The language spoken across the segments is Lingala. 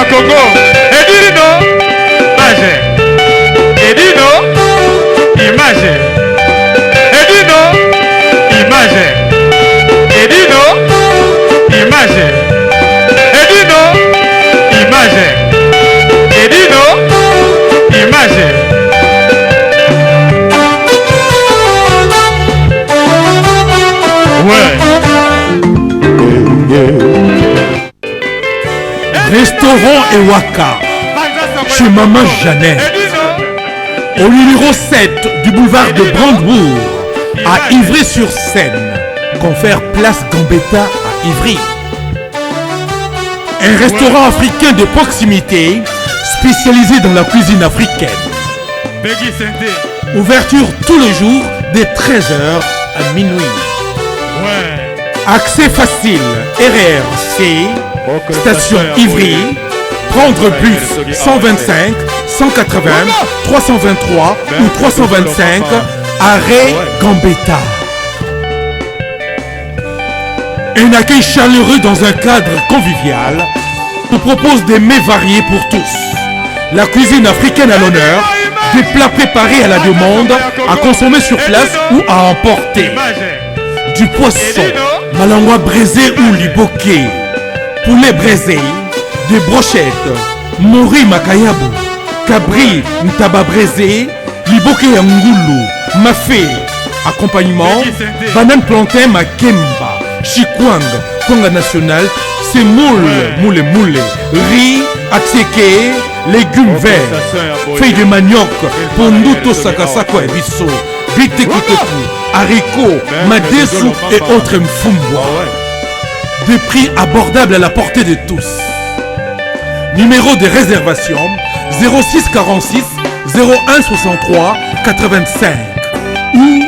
Ya Congo. Edino Image. Edino Image. Edino Image. Edino Image. Edino Image. Edino Image. Ouais. Restaurant Ewaka, chez Maman Jeannette, au numéro 7 du boulevard de Brandebourg, à Ivry-sur-Seine, confère Place Gambetta à Ivry. Un restaurant africain de proximité spécialisé dans la cuisine africaine. Ouverture tous les jours dès 13h à minuit. Accès facile, RRC, station Ivry, prendre bus 125, 180, 323 ou 325, arrêt Gambetta. Un accueil chaleureux dans un cadre convivial vous propose des mets variés pour tous. La cuisine africaine à l'honneur, des plats préparés à la demande, à consommer sur place ou à emporter. Du poisson, malangwa braisé ou liboké, poulet braisé, des brochettes, mori makayabu, cabri ntaba braisé, liboké ya ngulu, mafé, accompagnement, banane plantain makemba, chikwang, kwanga national, semoule, moule moule, riz, attiéké, légumes verts, feuilles de manioc, pondu to sakasako ya biso, bitekuteku, haricots, madesu et autres mfumbwa. Des prix abordables à la portée de tous. Numéro de réservation 06 46 01 63 85 ou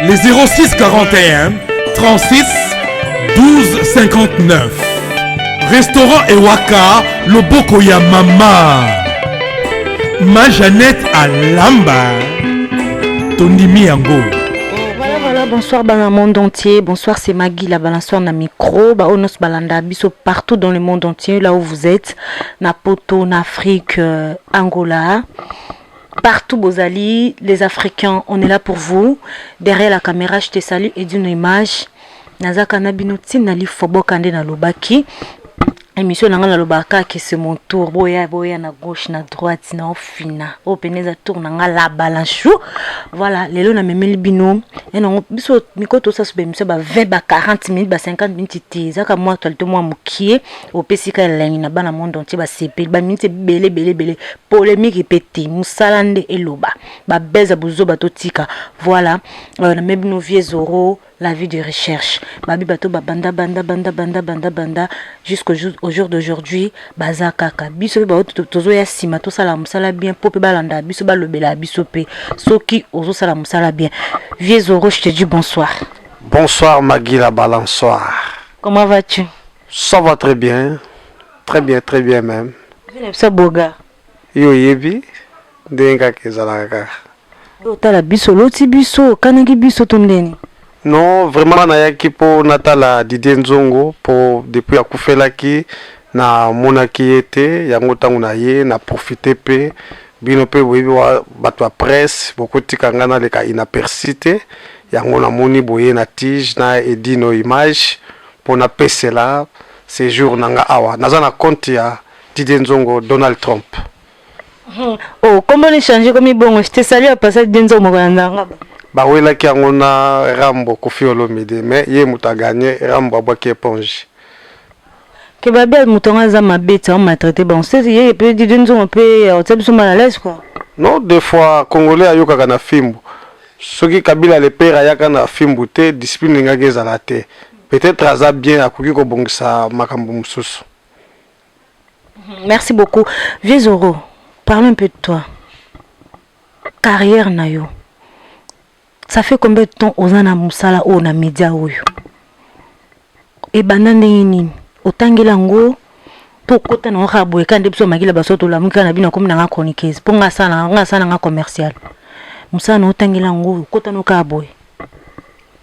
les 06 41 36 12 59. Restaurant Ewaka, Loboko ya Mama. Ma Jeannette Alamba. Tondimi yango. Voilà, voilà, bonsoir dans le monde entier. Bonsoir, c'est Magui, la balançoire na micro. Ba onos balanda biso partout dans le monde entier, là où vous êtes. Na Poto, na Afrique, Angola. Partout, Bozali, les Africains, on est là pour vous. Derrière la caméra, je te salue et d'une image. Nazaka na bino tina li foboka nde na lobaki. Émission na nga nalobaka que c'est mon tour. Boya boya na gauche na droite na ofina. Oyo pene eza tour na nga la balanchou. Voilà, lelo na memeli bino. Enongo biso miko to sasu émission ba 20 ba 40 minutes ba 50 minutes te. Ezaka mwa actualité mwa mokie opesi ka elengi na bana monde entier ba sepeli ba minutes ebele ebele ebele polémique pe te mosala nde eloba ba beza buzoba totika. Voilà, na memeli bino Vieux Zoro, la vie de recherche. Babi bato ba banda banda banda banda banda banda jusqu'au jour, au jour d'aujourd'hui baza kaka biso pe ba tozoya nsima tosala mosala bien po pe balanda biso balobela biso pe soki ozosala mosala bien. Vieux Zoro, je te dis bonsoir. Bonsoir Magui la balançoire. Comment vas-tu? Ça va très bien. Très bien, très bien même. Biso boga. Yo yebi ndenge kaka ezalaka kaka. Otala biso loti biso okanaki biso to ndeni? Non, vraiment nayaki mpo natala Didier Nzongo mpo depuis akufelaki namonaki ye te. Yango ntango na ye na profite mpe bino mpe boyebi bato ya presse bokotika ngai naleka inaperçu te. Yango namoni boye na tige na Edino Image mpo napesela séjour na nga awa. Naza na compte ya Didier Nzongo Donald Trump. Oh, comment on change comme bongo? Je te salue à passage Didier Nzongo moko ya ndanga. Bawelaki yango na Rambo Kofi Olomide, mais ye moto aganye, Rambo abwaki éponge. Ke babi moto yango aza mabe ti amaltraité bon c'est ye pe Didier Nzongo mpe otia biso mal à l'aise quoi. Non, des fois congolais ayokaka na fimbu. Soki Kabila le père ayaka na fimbu te, discipline elingaki ezala te. Peut-être aza bien, akoki kobongisa makambo mosusu. Merci beaucoup. Vieux Zoro, parle un peu de toi. Carrière na yo. Ça fait combien de temps oza na mosala oyo na média oyo? Ebanda ndenge nini? Otangela yango mpo okota na kaka boye kaka nde biso makila baso tolamuki kaka na bino akomi nanga chroniqueuse mpo nga asala nanga commercial. Mosala na otangela yango okota no kaka boye.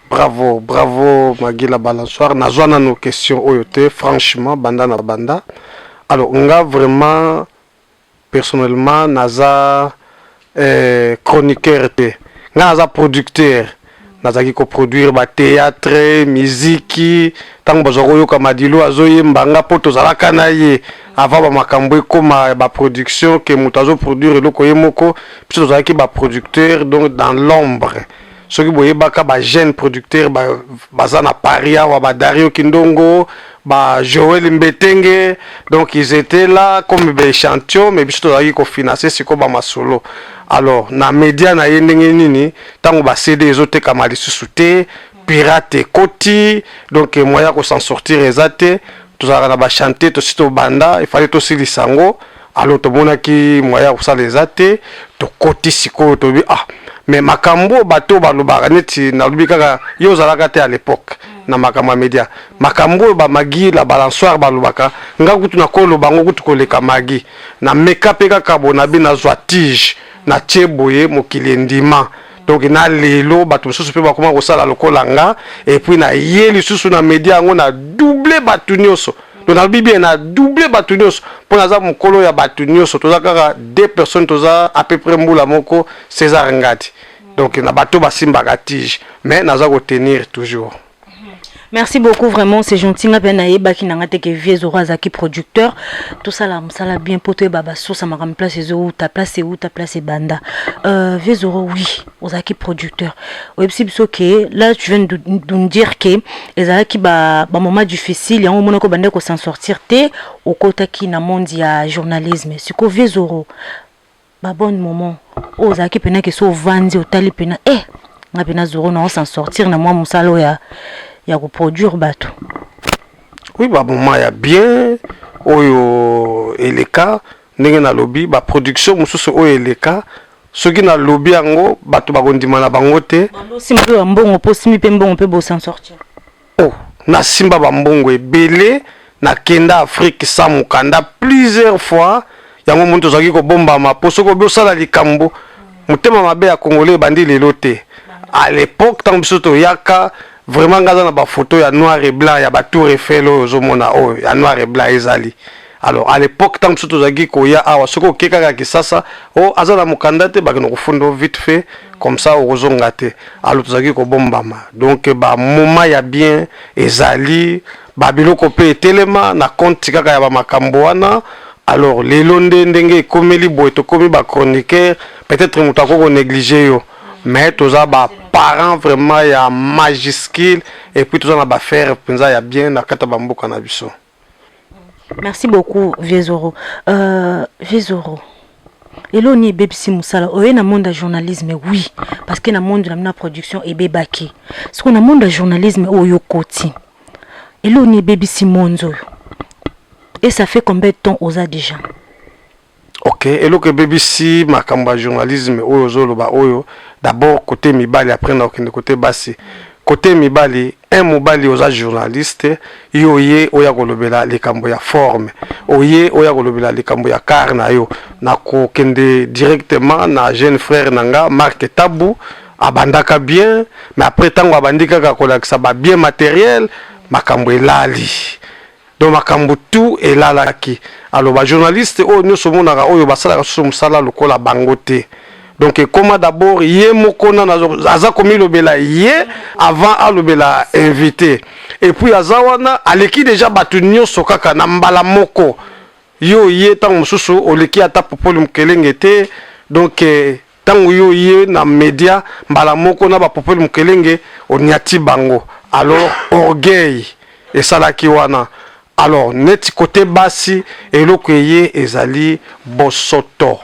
Bravo, bravo Magui la balançoire. Nazwa nano question oyo te, franchement banda na banda. Alors nga vraiment, personnellement, naza chroniqueur te, nga naza producteur. Nazalaki koproduire bathéâtre, miziki. Ntango bazwa koyoka Madilu azoyemba, nga mpo tozalaka na ye avant bamakambo ekóma baproduction, ke moto azoproduire eloko ye moko. Biso tozalaki baproducteur, donc dans l'ombre. Soki boyebaka bajeune producteur baza na Paris awa, badario Kindongo, bajoel Mbetenge, donc ils étaient là comme baéchantillon, mais biso tozalaki kofinancer sikoyo bamasolo. Alors na média na ye ndenge nini, ntango baCD ezotekama lisusu te, pirate ekoti, donc moyen ya kos'en sortir eza te. Tozalaka na bachantier, tosi tobanda, efali tosilisa yango. Alors tomonaki moyen ya kosala eza te. Tokoti sikoyo, toyebi, ah, mais makambo bato balobaka, neti nalobi kaka, yo ozalaka te à l'époque na makambo ya média. Makambo oyo bamagi la balançoire balobaka, nga kutu nakoloba yango kutu koleka magi. Nameka mpe kaka bo nabi, nazwa tige, natie boye, mokili endima. Donc na lelo bato mosusu mpe bakoma kosala lokola nga. Et puis na ye lisusu na média yango, na double bato nyonso. Donc nalobi bien, na double bato nyonso, mpo naza mokolo ya bato nyonso. Toza kaka deux personnes, toza à peu près mbula moko, César Ngadi. Donc na bato basimbaka tige, mais naza kotenir toujours. Merci beaucoup, vraiment, c'est gentil. Nga mpe nayebaki na nga te ke vieux Zoro azalaki producteur. Tosala mosala bien mpo toyeba basource ya makambo, place ezowuta, place euta, place ebanda. Vieux Zoro, oui, ozalaki producteur. Oyebisi biso ke là tu viens de nous dire ke ezalaki bamoment difficile, yango omonaki obandaki kos'en sortir te, okotaki na monde ya journalisme. Sikoyo, vieux Zoro, babon moment oyo ozalaki mpena ke so ovandi, otali mpena, eh, nga mpena Zoro na os'en sortir na mwa mosala oyo ya koproduire bato? Oui, bamoment ya bien oyo eleka, ndenge nalobi, baproduction mosusu oyo eleka, soki nalobi yango, bato bakondima na bango te. Osimba mpe bambongo, mpo osimbi mpe mbongo mpe bos'en sortir? Oh, nasimba bambongo ebele. Nakenda Afrique sans mokanda plusieurs fois. Yango moni tozalaki kobombama, mpo soki obi osala likambo, motema mabe ya Congolais ebandi lelo te. À l'époque, ntango biso toyaka, vraiment nga aza na bafoto ya noir et blanc ya batour Eiffel oyo ozomona, oyo ya noir et blanc ezali. Alors à l'époque, ntango biso tozalaki koya awa, soki oke kaka Kisasa, o aza na mokanda te, bakende kofunda vite fait comme ça, okozonga te. Alors tozalaki kobombama. Donc bamoment ya bien ezali, babiloko mpe etelema na compte kaka ya bamakambo wana. Alors lelo nde ndenge ekomeli boye, tokomi bachroniqueur, peut-être moto akoki konéglige yo, mais toza baparent vraiment ya majuscule, et puis toza na baaffaire mpenza ya bien na kati ya bamboka na biso. Merci beaucoup, vieux Zoro. Vieux Zoro, eloko nini ebebisi mosala oye na monde ya journalisme? Oui, parce que na monde na bino ya production ebebaki. Sikoyo na monde ya journalisme oyo okoti, eloko nini ebebisi monde oyo? Et ça fait combien de temps oza déjà? Ok, eloko ebebisi makambo ya journalisme oyo ozoloba oyo, d'abord côté mibali, après na okende côté basi. Côté mibali, un mobali oza journaliste, yo oye oya kolobela likambo ya forme, oye oya kolobela likambo ya car na yo. Nakokende directement na jeune frère na nga Mark Tabu. Abandaka bien, mais après ntango abandi kaka kolakisa babien matériel, makambo elali. Donc makambo tout elalaki. Alors bajournaliste oyo nyonso omonaka oyo basalaka susu mosala lokola bango te. Donc ekóma d'abord ye moko nano aza komilobela ye avant alobela invité, et puis aza wana aleki déjà bato nyonso kaka na mbala moko. Yo ye ntango mosusu oleki ata Popoli Mokelenge te. Donc ntango yo ye na média, mbala moko na bapopoli Mokelenge oniati bango. Alors orgueil esalaki wana. Alors neti côté basi, eloko eye ezali bosoto.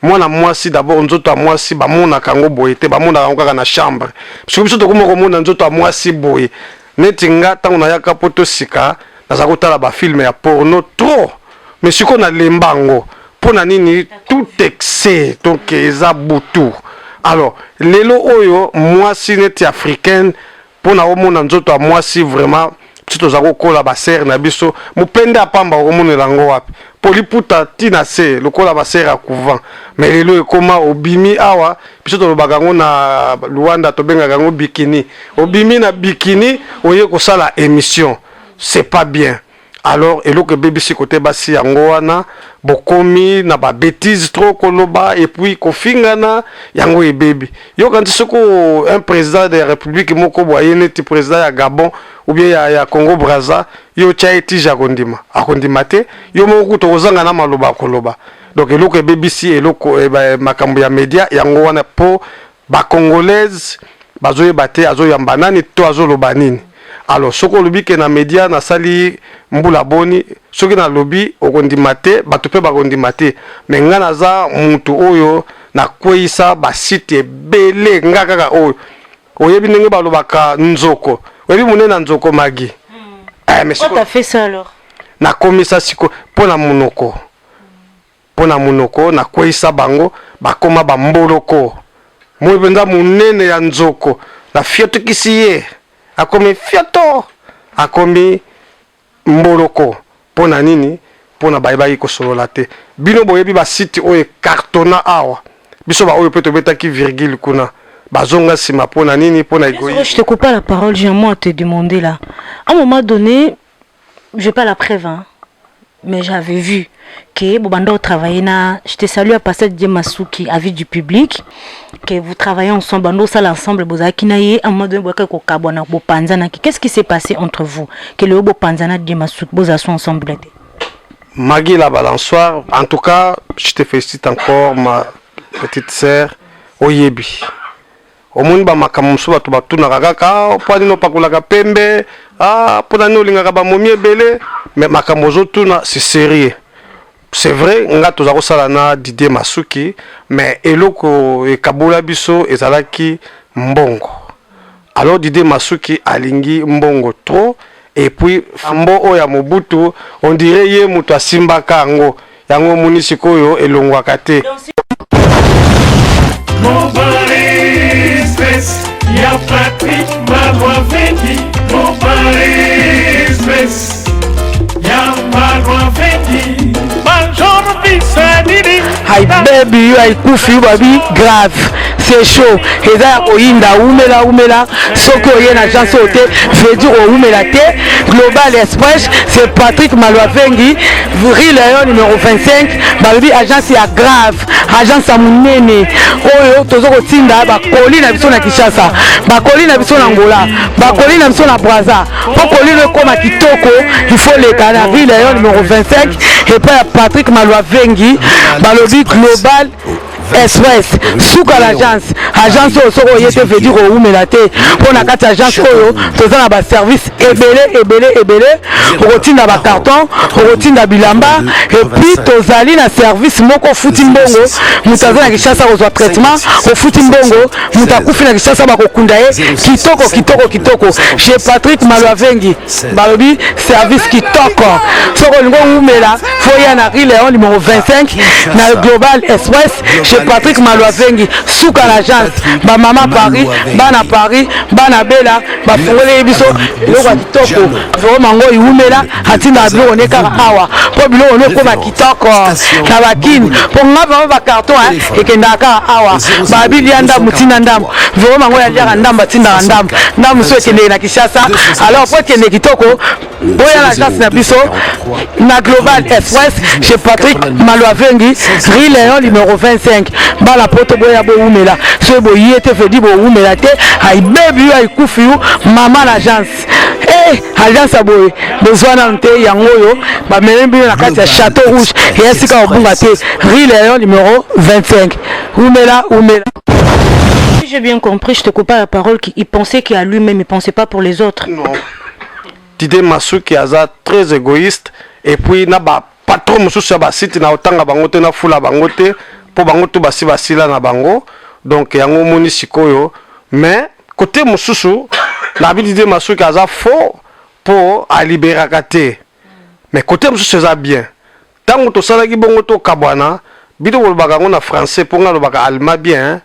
Mwana mwasi d'abord, nzoto ya mwasi bamonaka yango boye te, bamonaka yango kaka na chambre. Soki biso tokoma komona nzoto ya mwasi boye, neti nga ntango nayaka po tosika, naza kotala bafilm ya porno trop, mais sikoyo nalemba yango. Mpo na nini? Tout excès, donc eza butu. Alors lelo oyo mwasi neti africaine, mpo na omona nzoto ya mwasi vraiment, biso toza kokola, basere na biso mopende ya pamba, okomonela yango wapi? Po liputa ntina se lokola basere ya couvent. Mais lelo ekóma obimi awa, biso tolobaka yango na Luanda, tobengaka yango bikini. Obimi na bikini, oye kosala émission, c'est pas bien. Alors eloko ebebisi kote basi yango wana, bokomi na babêtises trop, koloba et puis kofingana, yango ebebi. Yoka nti soki un président de la république moko boye aye neti président ya Gabon ou bien ya Congo Braza, yo tya ye tige, akondima? Akondima te. Yo moko kuta kozanga na maloba akoloba. Donc eloko ebebisi eloko makambo ya média yango wana, mpo bacongolaise bazoyeba te azoyamba nani to azoloba nini. Alors soki olobi ke na média nasali mbula boni, soki nalobi okondima te, bato mpe bakondima te. Me nga naza mutu oyo nakweyisa basite ebele. Nga kaka oyo oyebi ndenge balobaka nzoko, oyebi monene na nzoko magi. Mais siko, t'as fait ça alors? Nakomisa siko mpo na monoko, mpo na monoko nakweyisa bango, bakóma bamboloko. Moi mpenza monene ya nzoko, nafiotukisi ye, akomi fioto, akomi mboloko. Mpo na nini? Mpo na bayebaki kosolola te. Bino boyebi basite oyo ecartonna awa, biso baoyo mpe tobetaki virgule kuna, bazonga nsima. Mpo na nini? Mpo na égoïsme. Je te coupe pas la parole, j'ai un mot à te demander là. À un moment donné, j'ai pas la preuve, hein, mais j'avais vu que bobanda travailler na, je te salue à passer Didier Masuki, avis du public, que vous travaillez ensemble, bando sala ensemble, bozalaki na ye, à un moment donné boyaka kokabwana, bopanzanaki. Qu'est-ce qui s'est passé entre vous que le bopanzana, Didier Masuki, bozala ensemble te? Magui la balançoire, en tout cas, je te félicite encore, ma petite sœur. Oyebi. Omoni bamakambo mosusu bato batunaka kaka: mpo nini opakolaka pembe? Ah, mpo na nini olingaka bamomi ebele? Mais makambo ozotuna, c'est sérieux, c'est vrai. Nga toza kosala na Didier Masuki, mais eloko ekabola biso ezalaki mbongo. Alors Didier Masuki alingi mbongo trop, et puis mbo oyo ya Mobutu, on dirait ye moto asimbaka yango. Yango omoni sikoyo elongwaka te. Mobile Express, ya Patrick Malwavendi. Mobile Express, ya Malwavendi. Bonjour, Bisadidi. Ayibebi yo, ayikufi yo, babi grave, c'est chaud, eza ya koyinda. Umela, umela. Soki oye na agence oyo te, veut dire oumela te. Global Express, c'est Patrick Malwavengi, rue Léon numéro 25. Balobi agence ya grave, agence ya monene oyo toza kotinda bakoli na biso na Kinshasa, bakoli na biso na Angola, bakoli na biso na Braza. Mpo kolino ekóma kitoko, il faut leka na rue Léon numéro 25 epai ya Patrick Malwavengi. Balobi Global Express, suka l'agence. Agence oyo, soki oye te, veut dire owumela te. Mpo na kati ya agence oyo toza na baservice ebele ebele ebele. Okotinda bacarton, okotinda bilamba, et puis tozali na service moko: ofuti mbongo, moto aza na Kinshasa kozwa traitement. Ofuti mbongo, moto akufi na Kinshasa, bakokunda ye kitoko kitoko kitoko chez Patrick Malwavengi. Balobi service kitoko. Soki olingi owumela, faut ya na rue Léon numéro 25 na Global Express chez Patrick Malwavengi, suka na agence. Bamama Paris, bana Paris, bana Bela, bafungoleli biso biloko ya kitoko. Vraiment ngo iwumela, atindaka biloko ne kaka awa mpo biloko ne ekóma kitoko na bakini. Mpo nga vraiment bacarton ekendaka kaka awa. Babilia ndambu, ntina ndambu, vraiment ngo yaliaka ndambu, atindaka ndambu ndambu so ekendeke na Kinshasa. Alors po ekende kitoko, boya na agence na biso na Global Express chez Patrick Malwavengi, rue Léon numéro 25. Bala poto, boya bowumela. Soki boye te, veut dire bowumela te. Ayibebi yo, ayikufi yo, mama na agence. Agence ya boye bozwa nanu te. Yango oyo bamemi bino na kati ya Château Rouge, eya sika kobunga te, rue Léon numéro 25. Umela, umela. Si j'ai bien compris, je te coupe pas la parole, qu'il pensait qu'à lui-même, il ne pensait pas pour les autres. Non. Didier Masuki aza très égoïste, et puis na ba patron mosusu ya basite na otanga bango te, na fula bango te, mpo bango to basi basila na bango. Donc yango omoni sikoyo. Mais côté mosusu, nabi Didier Masuki aza faux mpo aliberaka te, mais côté mosusu eza bien. Ntango tosalaki bongo, tokabwana. Bino bolobaka yango na français, mpo nga alobaka allemand bien,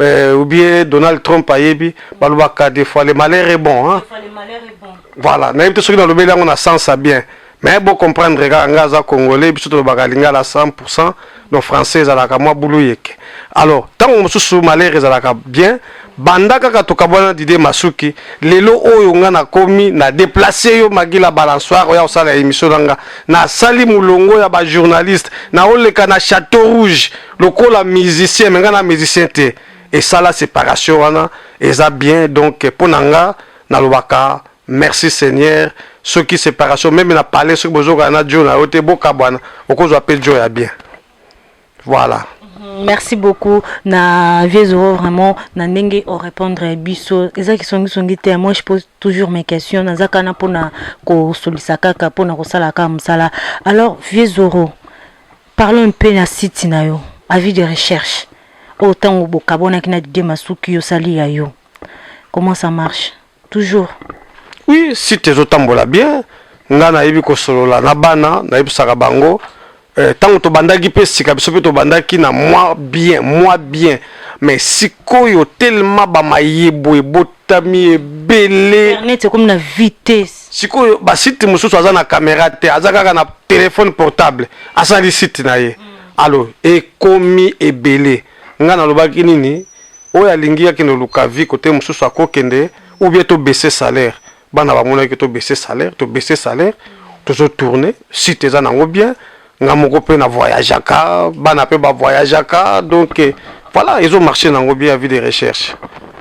hein? Ou bien Donald Trump ayebi, balobaka des fois le malheur est bon, hein? Voilà, nayebi te soki nalobeli yango na sens ya bien. Mais bo comprendre kaka, nga aza Congolais, biso tolobaka lingala 100%, donc français ezalaka mwa bulu yeke. Alors ntango mosusu malheur ezalaka bien. Banda kaka tokabwana Didier Masuki, lelo oyo nga nakomi na déplace yo Magila Balançoire, oya kosala émission na nga. Nasali molongo ya bajournaliste, naoleka na Château Rouge lokola musicien, mais nga na musicien te. Esala séparation wana eza bien. Donc mpo na nga nalobaka merci Seigneur. Soki séparation même na palais, soki bozokana na dio na yo te, bokabwana, okozwa mpe dio ya bien, voilà. Merci beaucoup na vieux Zoro, vraiment na ndenge orépondre biso. Eza kisongisongi te, moi je pose toujours mes questions, naza kana mpona kosolisa kaka, mpona kosala kaka mosala. Alors vieux Zoro, parlons un peu na site na yo, Avis de recherche, oyo ntango bokabonaki na Didier Masuki, osali ya yo, comment ça marche toujours? Oui, site ezotambola bien. Nga nayebi kosolola na bana, nayebisaka bango ntango tobandaki mpe sika, biso mpe tobandaki na mwa bien, mwa bien, mais sikoyo tellement bamayebo ebotami ebele. Internet ekomi na vitesse. Sikoyo basite mosusu aza na caméra te, aza kaka na téléphone portable, asali site na ye. Alors ekomi ebele. Nga nalobaki nini? Oyo alingi akende oluka vie kote mosusu, akokende, ou bien tobaisse salaire. Bana bamonaki tobaisse salaire, tobaisse salaire, tozotourne site, eza nango bien. Nga moko mpe na voyageaka, bana mpe bavoyageaka, donc voilà, ezomarche nango bien, Avis de recherche.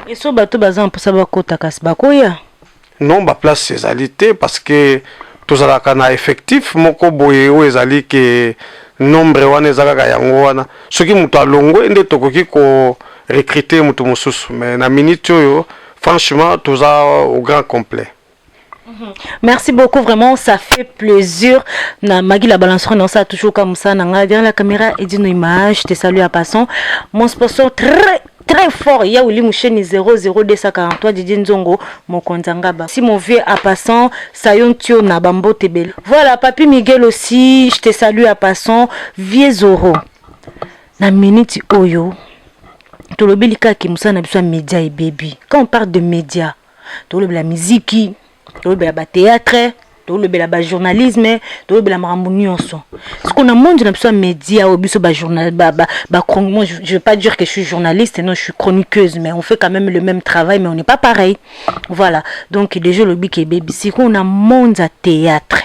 Eso bato baza mposa bakota, kasi bakoya? Non, baplace ezali te, parce que tozalaka na effectif moko boye oyo ezali ke nombre wana eza kaka yango wana. Soki moto alongwe nde tokoki korecruter moto mosusu, mais na minute oyo, franchement, toza au grand complet. Merci beaucoup, vraiment, ça fait plaisir. Na Magui la Balançoire, non, ça toujours comme ça. Nanga, derrière la caméra, et nos images, je te salue à passant. Mon sponsor très très fort, il y a Willy Moucheni 00243 Didier Nzongo, mon konzangaba. Si mon vieux à passant, Sayon Tio na Bambo Tebel. Voilà, Papi Miguel aussi, je te salue à passant. Vieux Zoro. Na minute oyo, tolobeli kaka mosala na biso ya média ebebi. Quand on parle de média, tolobela miziki, tolobela bathéâtre, tolobela bajournalisme, tolobela makambo nyonso. Siko na monde na biso ya média oyo, biso bajournal ba, ba, ba, moi je vais pas dire que je suis journaliste, non, je suis chroniqueuse, mais on fait quand même le même travail, mais on n'est pas pareil, voilà. Donc déjà olobi ke ebebi. Sikoyo na monde ya théâtre,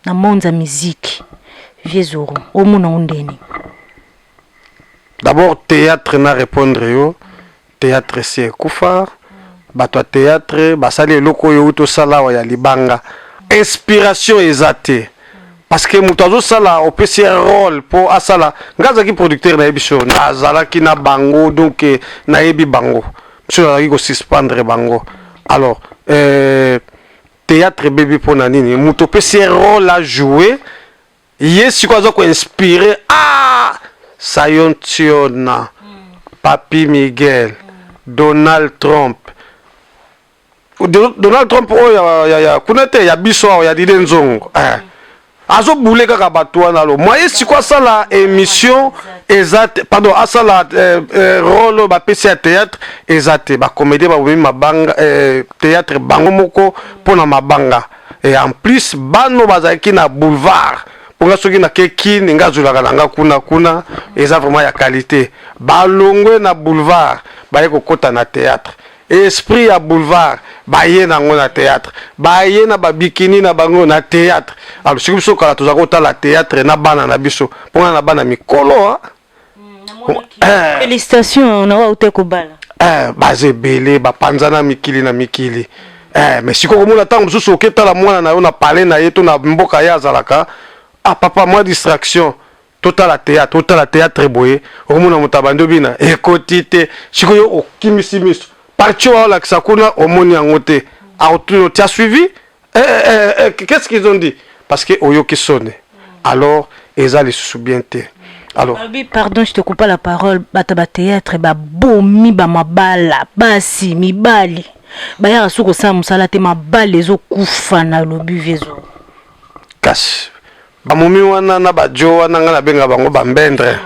na monde ya musique, vieux Zoro, omona o ndeni? D'abord théâtre, na répondre yo, théâtre esi ekufa. Bato ya théâtre basali eloko oyo euti osala awa ya libanga, inspiration eza te, parce que moto azosala, opesi ye rôle mpo asala. Nga azalaki producteur, nayebi so nazalaki na bango, donc nayebi bango, biso nazalaki kosuspendre bango. Alors théâtre ebebi mpo na nini? Moto opesi ye rôle ajouer, ye sikoyo aza koinspire. Ah, Sayon Tiona, Papi Miguel, Donald Trump, Donald Trump oyo ya kuna te, ya biso awa, ya Dide Nzongo, eh. Azobule kaka bato wana. Alo moye sikoyo asala émission eza te, pardon, asala rôle oyo bapesi ya théâtre eza te. Bacomédien babomi mabanga, théâtre bango moko mpona mabanga. Et en plus bano bazalaki na boulevard, mponga soki nake Kini, nga azolaka na nga kuna, kuna eza vraiment ya qualité. Balongwe na boulevard, baye kokɔta na théâtre, esprit ya boulevard baye nango na théâtre, baye na babikini na bango na théâtre. Alors soki biso kala toza kotala théâtre na bana na biso, mponga na bana mikolo. Félicitation na wa ute kobala. Baza ebele, bapanzana mikili na mikili. Mais sikoyo komona ntango mosusu oketala mwana na yo na palais na ye to na mboka ye azalaka: "Ah papa, mwa distraction, totala théâtre, totala théâtre." Boye okomona moto abandi obina, ekoti te. Sikoyo okimisi miso, parti oyo aolakisa kuna, omoni yango te. Tu as suivi, qu'est-ce qu'ils ont dit? Parce que oyoki sone. Alors eza lisusu bien te. Alors Balobi, pardon, je te coupe pas la parole, bato bathéâtre babomi bamabala, basi mibali bayaka soki kosala mosala te, mabala ezokufa. Na lobi, vieux Zoro. Kasi bamomi wana na bajo wana, ngai nabenga bango bambendre,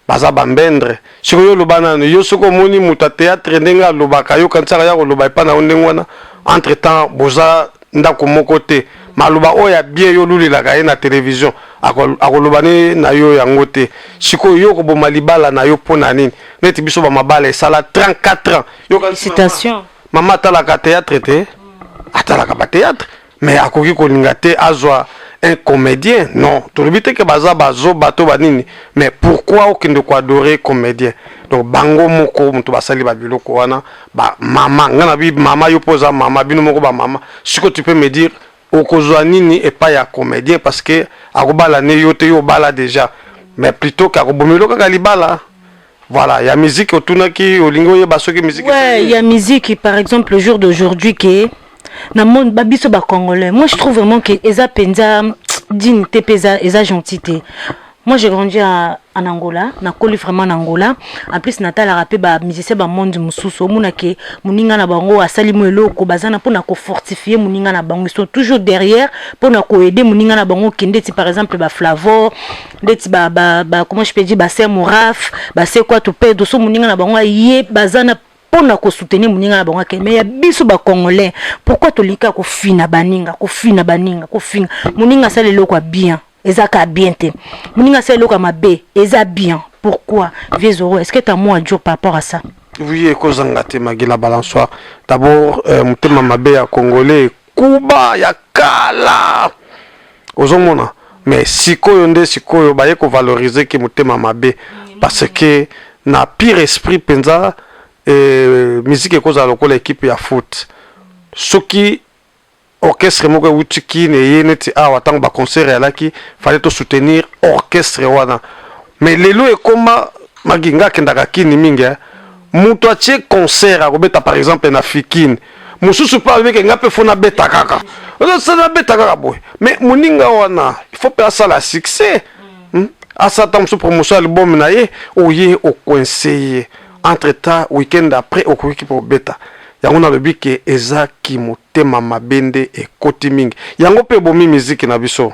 baza bambendre. Sikoyo oloba nanu yo, soki omoni moto ya théâtre ndenge alobaka, yo kanisaka ya koloba epai na yo ndenge wana. Entre temps boza ndako moko te. Maloba oyo ya bien yo olulelaka ye na television, akoloba ne na yo yango te. Sikoyo yo okoboma libala na yo mpo na nini? Neti biso bamabala esala 34 ans. Félicitations. Mama atalaka théâtre te, atalaka bathéâtre, mais akoki kolinga te azwa un comédien. Non, tolobi te ke baza bazoba to banini, mais pourquoi okende koadorer comédien? Donc bango moko moto basali babiloko wana. Bamama, nga na bi mama, yo mpo oza mama, bino moko bamama, sikoyo tu peux me dire okozwa nini epai ya comédien? Parce que akobala ne yo te, yo obala déjà, mais plutôt ke akobomelo kaka libala. Voilà, ya musique otunaki, olingi oyeba soki musique. Ouais, il y a musique, par exemple, le jour d'aujourd'hui, que na monde babiso ba Congolais, moi je trouve vraiment que eza penza dignité pe eza gentil te. Moi j'ai grandi en Angola, nakoli vraiment en Angola. En plus natalaka mpe bamusicien bamonde mosusu, omona ke moninga na bango asali mo eloko, baza na mpona kofortifie moninga na bango, ils sont toujours derrière mpona koaider moninga na bango. Okende ti par exemple baflavor, ndeti ba, comment je peux dire, base moraf, base kwa topedo, so moninga na bango aye, baza na mpona kosoutenir moninga na bango ake. Mais ya biso bacongolais, pourquoi tolingi kofina baninga, kofina baninga, kofinga moninga? Asala eloko ya bien, eza ka bien te. Moninga asala eloko ya mabe, eza bien. Pourquoi, vieux Zoro? Est-ce que t'as mot à dire par rapport à ça? Oui, ekozanga te, Magila Balançoire. D'abord, motema mabe ya Congolais ekuba ya kala, ozomona. Mais sikoyo nde sikoyo baye kovalorize ke motema mabe, parce que na pire esprit mpenza, musique ekozala lokola équipe ya foot. Soki orchestre moko ewuti Kini, eye neti awa, ntango baconcert eyalaki, fallait tosoutenir orchestre wana. Mais lelo ekoma magi, nga akendaka Kini mingi, eh. Moto atie concert, akobeta par exemple na Fikine, mosusu mpe alobeke nga mpe faut nabeta kaka, nabeta kaka boye. Mais moninga wana, il faut mpe asala succès, Asala ta mosusu promotion album na ye, oye ocoince ye. Entre temps, weekend après, okoki mpe obeta yango. Nalobi ke ezaki motema mabe nde ekoti mingi, yango mpe ebomi miziki na biso.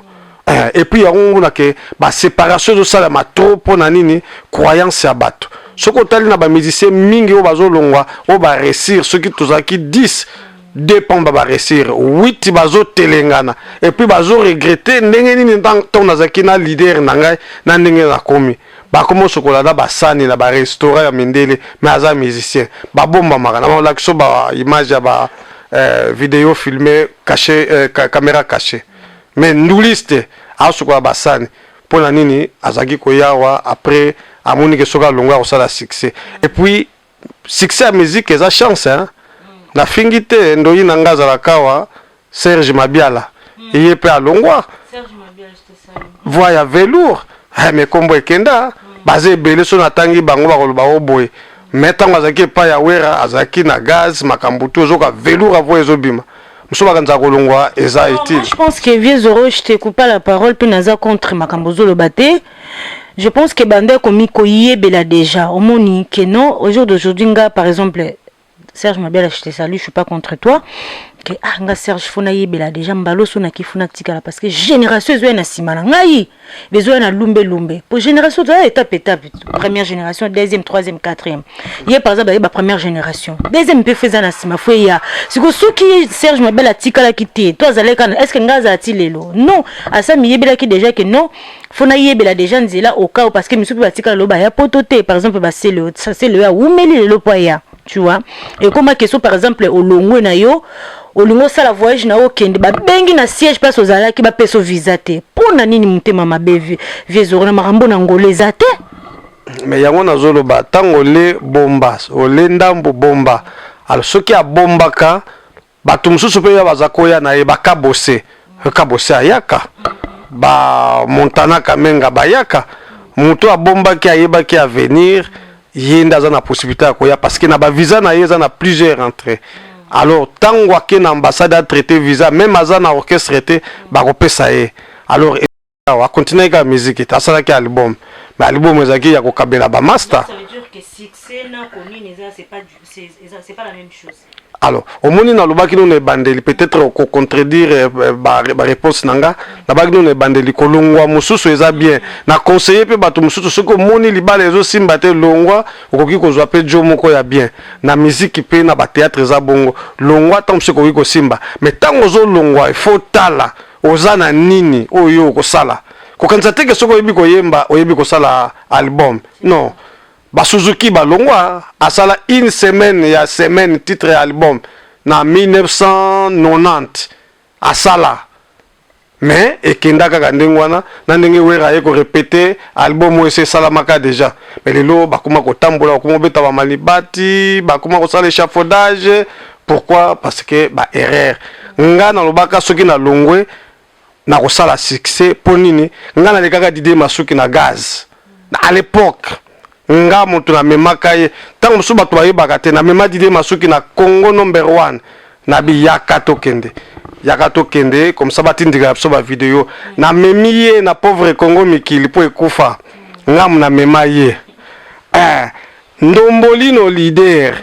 Et puis yango nguna ke baséparation ezosalama trop. Mpo na nini? Croyance ya bato. Soki otali na bamusicien mingi oyo bazolongwa, oyo baréussir, soki tozalaki 10, deux pamba baréussir, 8 bazotelengana et puis bazoregretter ndenge nini ntango nazalaki na leader na ngai, na ndenge nakomi, bakomi osokola na basani na barestaurant ya mindele. Mais aza musicien, babombamaka na balakisa baimage ya ba vidéo filmé caché, caméra caché, mais nduliste aosokola basani. Mpo na nini? Azalaki koyawa, après amoni ke soki alongwa akosala succès. Et puis succès ya musique eza chance, hein? Nafingi te, ndoyi na nga azalaka awa, Serge Mabiala, ye mpe alongwa, voix ya velours, mais kombo ekenda. Baza ebele, so natangi bango bakoloba o boye. Mais ntango azalaki epai ya Wera, azalaki na gaz, makambo tu ozoka velours, avo ezobima mosusu, bakanisa kolongwa eza utile. Je pense que, vieux Zoro, je te coupe pas la parole, mpe naza contre makambo ozoloba te. Je pense que banda ekomi koyebela déjà, omoni ke non, au jour d'aujourd'hui, nga par exemple Serge Mabiala, je te salue, je suis pas contre toi, ke ah, nga Serge, faut nayebela déjà mbala oso naki, faut natikala, parce que génération ezoya na nsima na ngai, bezoya na lumbe lumbe, po génération toza étape étape: première génération, deuxième, troisième, quatrième. Ye par exemple ayeba première génération, deuxième mpe faut eza na nsima, faut eya. Siko soki Serge Mabiala atikalaki te to azalaki kana, est ce que ngai azala ti lelo? Non, asa miyebelaki déjà ke non, faut nayebela déjà nzela au cas où, parce que misusu mpe batikala lelo, baya poto te. Par exemple basele sele oyo awumeli lelo po aya, tu vois. Ekoma question, par exemple olongwe na yo, olingi osala voyage na yo, okende, babengi na siège place ozalaki, bapesa visa te. Mpo na nini motema mabe, vieux Zoro, na makambo na Ngolo eza te? Mais yango nazoloba, ntango ole bomba, ole ndambo bomba. Alors soki abombaka, bato mosusu mpe ya baza koya na ye, bakabose kabose ayaka, bamontana kamenga bayaka. Moto abombaki, ayebaki avenir, ye nde aza na possibilité ya koya, parce que na bavisa na ye eza na plusieurs entrées. Alors ntango ake na ambassade, atraité visa, même aza na orchestre te, bakopesa ye. Alors awa akontinue kaka musique te, asalaki album, mais album ezalaki ya kokabela bamaster. Ça veut dire que succès na konini eza, c'est pas la même chose. Alors omoni, nalobaki nano ebandeli, peut-être okocontredire baréponse na nga. Nabaki nano ebandeli, kolongwa mosusu eza bien. Na conseiller mpe bato mosusu, soki omoni libala ezosimba te, longwa, okoki kozwa mpe jo moko ya bien. Na miziki mpe na bathéâtre eza bongo, longwa, ntango mosusu ekoki kosimba. Mais ntango ozolongwa, il faut tala. Oza na nini oyo okosala? Kokanisa te ke soki oyebi koyemba, oyebi kosala album. Non. Ba Suzuki balongwa, asala une semaine ya semaine titre ya album na 1990 asala. Mais ekenda kaka ndenge wana na ndenge Werra aye ko repeter album oyo esi esalamaka dejà. Mais lelo bakoma kotambola, bakoma kobeta ba malibati, bakoma kosala echafaudage. Pourquoi? Parce que ba erreurs. Nga nalobaka soki nalongwe nakosala succès po nini? Nga nalekaka Didier Masuki na gaz à l'epoque. Nga moto namemaka ye, tango mosusu bato bayebaka te, namema Didier Masuki na Congo number one. Nabi yaka tokende, yaka tokende, comme ça batindikaka biso ba video. Namemi ye na pauvre Congo mikili po ekufa, nga namema ye. Eh, Ndombolino leader,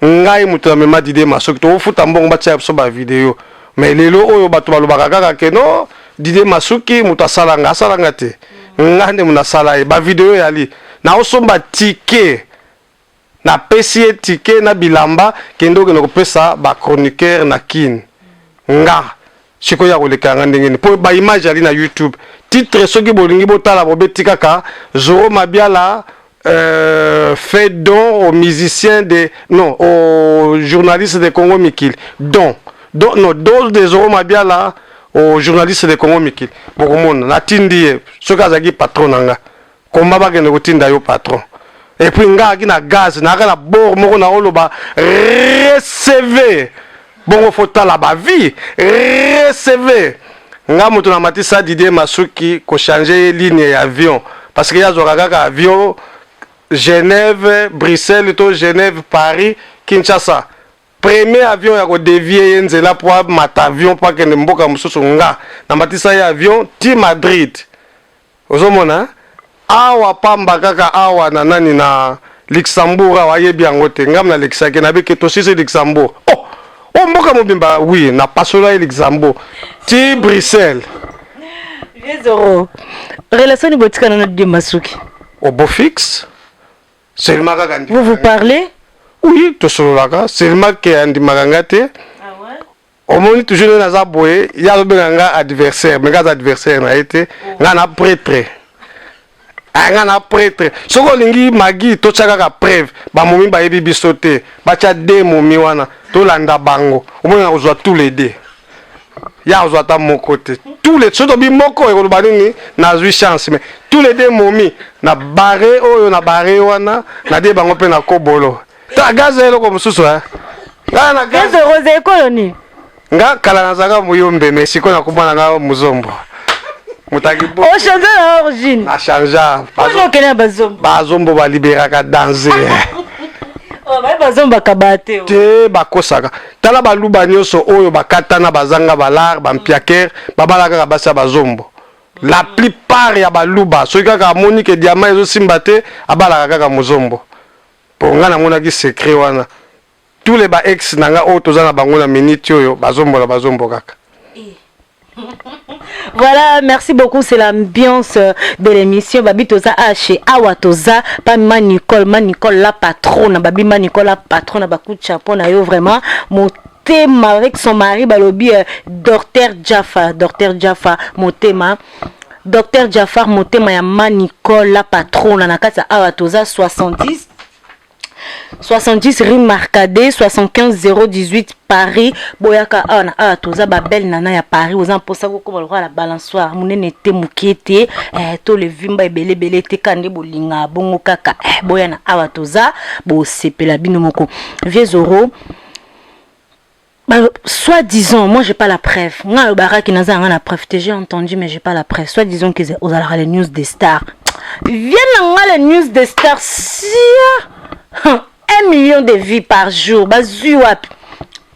ngai moto namema Didier Masuki, tokofuta mbongo batia biso ba video. Mais lelo oyo bato balobaka kaka ke non, Didier Masuki moto asalanga, asalanga te, nga nde moto asala ye. Ba video yali naosomba ticket, napesi ye ticket na bilamba, kende okende kopesa ba chroniqueur na Kin. Nga sikoyo ya koleka yanga ndenge nini? Po ba image yali na YouTube, titre soki bolingi botala, bobeti kaka Zoro Mabiala fait don aux musiciens de, non, aux journalistes de Congo Mikili, don don, non, don de Zoro Mabiala aux journalistes de Congo Mikili. Bokomona natindi ye. Soki azalaki patron na nga, komba bakende kotinda yo patron. Et puis nga aki na gaz, nayaka na bord moko, na oloba recevez bongo, fo tala ba vie, recevez. Nga moto na matisa Didier Masuki kochanger ye ligne ya avion, parce que ye azwaka kaka avion Genève Bruxelles to Genève Paris Kinshasa. Premier avion ya kodévier ye nzela po amata avion po akende mboka mosusu, nga namatisa ye avion ti Madrid. Ozomona awa pamba kaka awa na nani na Luxembourg awa, ayebi yango te. Ngam nalekisaki, nabiki tosisi Luxembourg, oh, oh, mboka mobimba, oui, napasola ye Luxembourg ti Bruxelles. Zoro, relation ni botikana na Didier Masuki? Au beau fixe seulement kaka. Vous vous parlez? Oui, tosololaka, seulement ke andimaka nga te. Omoni toujours nde naza boye, ye azobenga nga adversaire, mais nga aza adversaire na ye te. Nga na prêtre, nga na prêtre. Soki olingi magi, totya kaka preuve, bamomi bayebi biso te, batya de momi wana, tolanda bango. Omoni na kozwa tous les deux, ya kozwa ata moko te. Tous les, soki tobi moko ekoloba nini? Nazwi chance. Mais tous les deux momi na bare oyo, na bare wana nadie bango mpe na kobolo ta gaz, eloko mosusu nga na gaz. Rose, ekolo nini? Nga kala nazalaka moyombe, mais sikoyo nakoma na nga mozombo motaki. Ochange na origine? Na changea. Okende na bazombo? Bazombo baliberaka danger. Baye bazombo bakaba te. Te, bakosaka. Tala baluba nyonso oyo bakatana, bazanga balare, bampiakere, babala kaka basi ya bazombo. La plupart ya baluba, soki kaka amoni ke diamant ezosimba te, abalaka kaka mozombo. Mpo nga namonaki secret wana, tous les ba ex na nga oyo toza na bango na minute oyo, bazombola bazombo kaka. Voilà, merci beaucoup. C'est l'ambiance de l'émission. Babi Toza chez Awa Toza, pas Ma Nicole, Ma Nicole la patronne. Babi Ma Nicole la patronne, bacoup de chapeau na yo vraiment. Motema avec son mari balobi Docteur Jaffa, Docteur Jaffa Motema. Docteur Jafar Motema ya Ma Nicole la patronne na kati ya Awa Toza, 70 70 rue Marcadet, 75 018 Paris. Boyaka awa na awa toza, babelle nana ya Paris. Oza mposa kokoma lokola la balançoire, monene te, moke te, to levimba ebele ebele te, ka nde bolinga bongo kaka. Boya na awa toza, bosepela bino moko. Vieux Zoro, bah, soit disant, moi j'ai pas la preuve. Nga alobaka naza nga na preuve te, j'ai entendu mais j'ai pas la preuve. Soit disant que ozalaka les news des stars. Viens na nga, les news des stars sia 1 million de vues par jour. Bazwi wapi?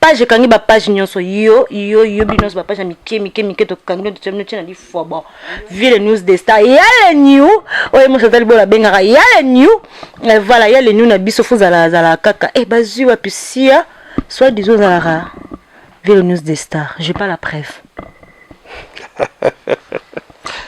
Page ekangi, bapage nyonso, yo yo yo, bino nyonso bapage ya mike mike mike, tokangi bino, totia bino tie na lifwa. Bon, vie les news des stars ya le new oyo moso azali bola abengaka ya le new. Voilà, ya le new na biso, fo zala zala kaka. Bazwi wapi sia? Soit disant ozalaka vie le news des stars, j'ai pas la preuve.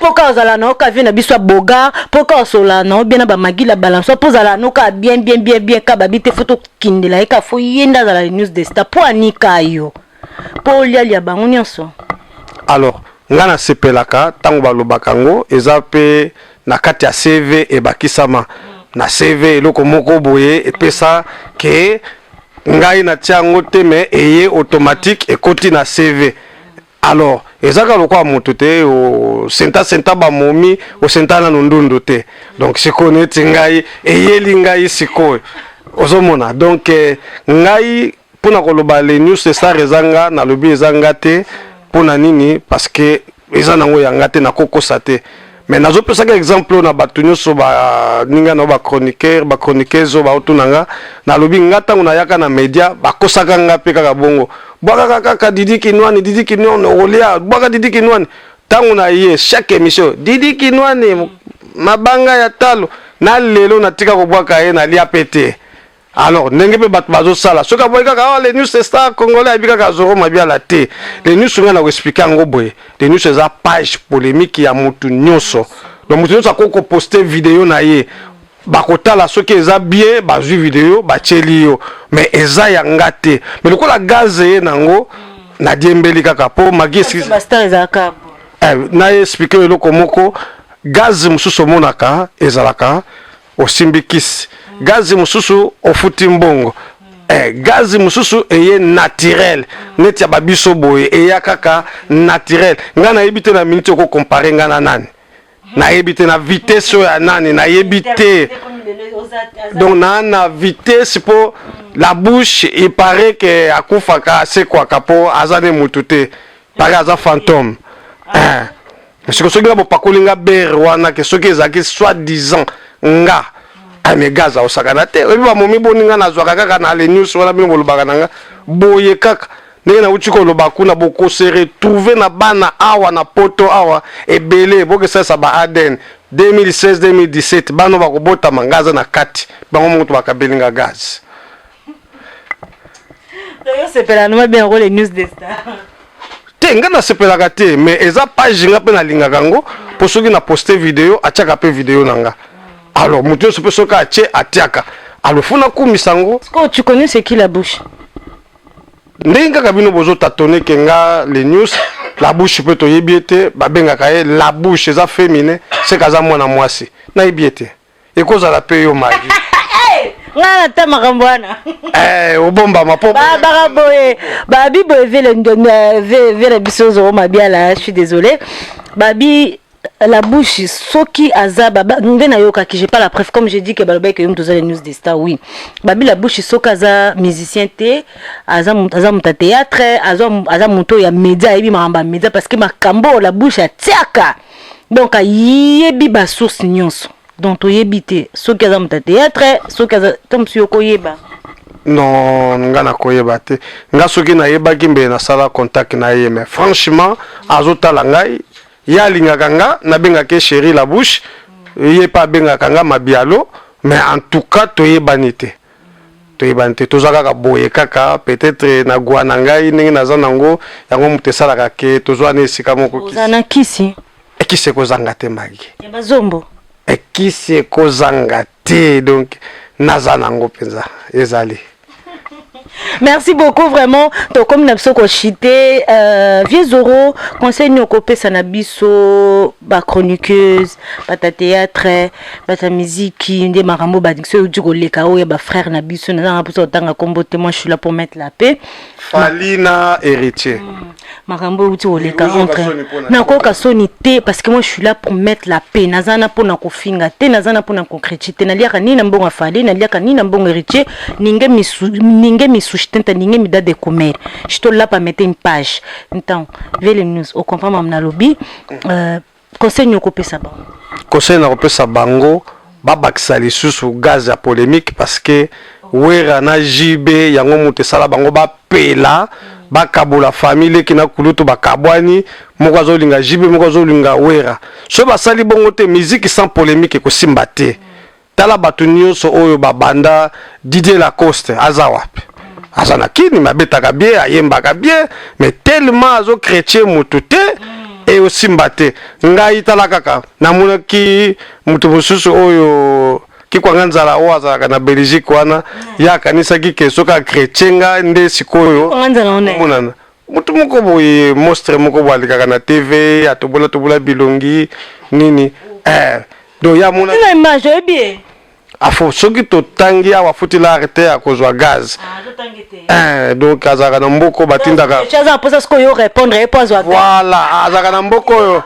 Mpo kaka ozala na oka vie na biso ya bogar, mpo kaka osola na bien na bamagila balançoire, mpo ozala no kaka bien bien bien bien, ka babi te, fo tokindela ye kaka, fo ye nde azala le news des stars, mpo anika yo, mpo olialia bango nyonso. Alors. Nga nasepelaka ntango balobaka yango, eza mpe na kati ya CV, ebakisama na CV, eloko moko boye epesa ke ngai natia yango te, mais eye automatique, ekoti na CV. Alors eza kaka lokola moto te, osenta senta bamomi, osenta nano ndundu te. Donc sikoyo neti ngai eyeli ngai sikoyo, ozomona. Donc ngai mpona koloba les news de star eza nga, nalobi eza nga te. Mpona nini? Parce que eza nango ya nga te, nakokosa te. Mais nazopesaka exemple oyo na bato nyonso, baninga na bachroniqueur, bachroniqueuse oyo baotuna nga. Nalobi nga, ntango nayaka na média, bakosaka nga mpe kaka bongo: bwakaka kaka Didi Kinwani, Didi Kinwani, okolia, bwaka Didi Kinwani. Ntango na ye, chaque émission Didi Kinwani, mabanga ya talo. Na lelo natika kobwaka ye, nalia pe te. Alors ndenge mpe bato bazosala, soki aboyi kaka, oh, les news star congolais, ayebi kaka Zoro Mabiala te. Les news, ngai na koexpliquer yango boye: les news eza page polémique ya motu nyonso. Donc motu nyonso akoki koposter video na ye, bakotala soki eza bien, bazwi video, batieli yo. Mais eza ya nga te. Mais lokola gaz ye nango, nadiembeli kaka mpo magi. Na expliquer eloko moko: gaz mosusu omonaka ezalaka osimbi kisi, gaz mosusu ofuti mbongo, gaz mosusu eye naturel, neti ya babiso boye, eya kaka naturel. Ngai nayebi te na minute okocomparer ngai na nani, nayebi te na vitesse oyo ya nani, nayebi te. Donc na vitesse mpo la bouche, il paraît ke akufaka, asekwaka, mpo aza ne mutu te, paraît aza fantôme. Siko soki nga bopakoli nga bere wana, ke soki ezalaki soit disant nga, mais gaz aosakana te. Oyebi bamomi boni nga nazwaka kaka na le news wana, bino bolobaka na nga boye kaka ndenge nauti koloba kuna. Bokose retrouver na bana awa na Poto awa ebele, bokesalisa ba ADN 2016, 2017, bana bakobotama, nga aza na kati, bango moko to bakabeli nga gaz. Osepela noma bien yango, les news de star? Te, nga nasepelaka te, mais eza page nga mpe nalingaka yango, mpo soki na poste video, atiaka mpe video na nga. Alors moto nyonso mpe soki atie, atiaka. Alors faut nakumisa yango. Oh, tu connais c'est qui la bouche? Ndenge kaka bino bozotatone ke nga les news, la bouche mpe toyebi ye te. Babengaka ye la bouche, eza féminin, seke aza mwana mwasi. Nayebi ye te, ekozala mpe yo magi. Nga nata makambo wana. Obombama mpo Baka boye, babi boye, vele biso Zoro Mabiala, je suis désolé, babi la bouche soki aza nde nayokaki, j'ai pas la preuve, comme j'ai dit que balobaki yo moto oza les news des stars. Oui, babi la bouche soki aza musicien te, aza moto ya théâtre, aza moto ya média, ayebi makambo ya média, parce que makambo oyo la bouche atiaka, donc ayebi basource nyonso. Donc toyebi te soki aza moto ya théâtre, soki aza to mosu, yo koyeba? Non, nga nakoyeba te. Nga soki nayebaki, mbe nasala contact na ye. Mais franchement, azotala ngai, ye alingaka nga, nabengaka ye chéri la bouche, ye mpe abengaka nga Mabialo. Mais en tout cas toyebani te, toyebani te, toza kaka boye kaka. Peut-être na gwa na ngai, ndenge naza nango, yango moto esalaka ke tozwa na esika moko. Oza na kisi? Ekisi ekozanga te, Magi. Ya bazombo? Ekisi ekozanga te, donc naza nango mpenza, ezali. Merci beaucoup vraiment. Tokomi na biso kochuter. Vieux Zoro, conseil nini okopesa na biso bachroniqueuse, bato ya théâtre, bato ya miziki, nde makambo badikso euti koleka oyo ya bafrère na biso? Nazanga mposa kotanga nkombo te, moi je suis là pour mettre la paix. Fally na Héritier. Makambo euti koleka entre, nakoyoka soni te, parce que moi je suis là pour mettre la paix. Naza na mpona kofinga te, naza na mpona kocritiquer te. Naliaka nini na mbongo Fally, naliaka nini na mbongo Héritier? Ninguém me sustenta, ninguém me dá de comer. Estou là para mettre une page. Então vele news ocomprendre mam nalobi. Conseil nini okopesa bango? Conseil na kopesa bango, babakisa lisusu gaz ya polémique, parce que Wera na JB, yango moto esala bango bapela, bakabola famille, leki na kulutu bakabwani, moko azolinga JB, moko azolinga Wera. So basali bongo te, musique sans polémique ekosimba te. Tala bato nyonso oyo babanda, Didier Lacoste aza wapi? Aza na kini, me abetaka bien, ayembaka bien, mais tellement azochrétien motu te, eosimba te. Ngai tala kaka, namonaki moto mosusu oyo kikwanga nzala, oyo azalaka na Belgique wana, ye akanisaki ke soki achrétien nga nde sikoyo Kwanga nzala wana? Omonana. Moto moko boye, monstre moko boye alekaka na TV, atobola tobola bilongi nini eh, donc ya mona Tina image oyebi ye. Afo soki totangi awa afuti lare te, akozwa gaz. Eh, donc azalaka na mboko batindaka. Aza na mposa sikoyo yo répondre ye mpo azwa gaz. Voilà, azalaka na mboka oyo,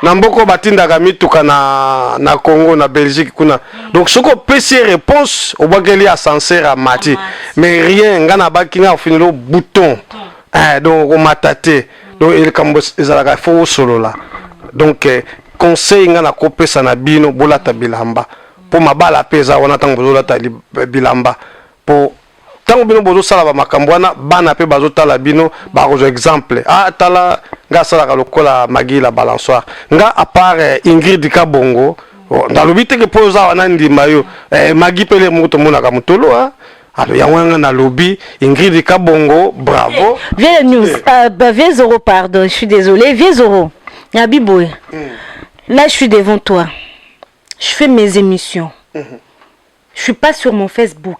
na mboka oyo batindaka mituka na Congo, na Belgique kuna. Donc soki opesi ye réponse, obwakeli ascenseur, amati. Mais rien, nga nabaki, nga ofineli bouton. Eh, donc okomata te. Donc likambo ezalaka, faut osolola. Donc conseil nga nakopesa na bino, bolata bilamba mpo mabala mpe eza wana. Ntango bozolata bilamba, mpo ntango bino bozosala bamakambo wana, bana mpe bazotala bino, bakozwa exemple. Ah, tala nga asalaka lokola Magi la balançoire. Nga à part Ingrid Kabongo, oh, nalobi teke mpo oza wana, ndima yo Magi pele moko tomonaka motolo. Ah, alors yango wana nalobi Ingrid Kabongo, bravo. Vieux News, bah, vieux Zoro, pardon, je suis désolée. Vieux Zoro, Nabi Boy, là je suis devant toi. Je fais mes émissions. Je suis pas sur mon Facebook.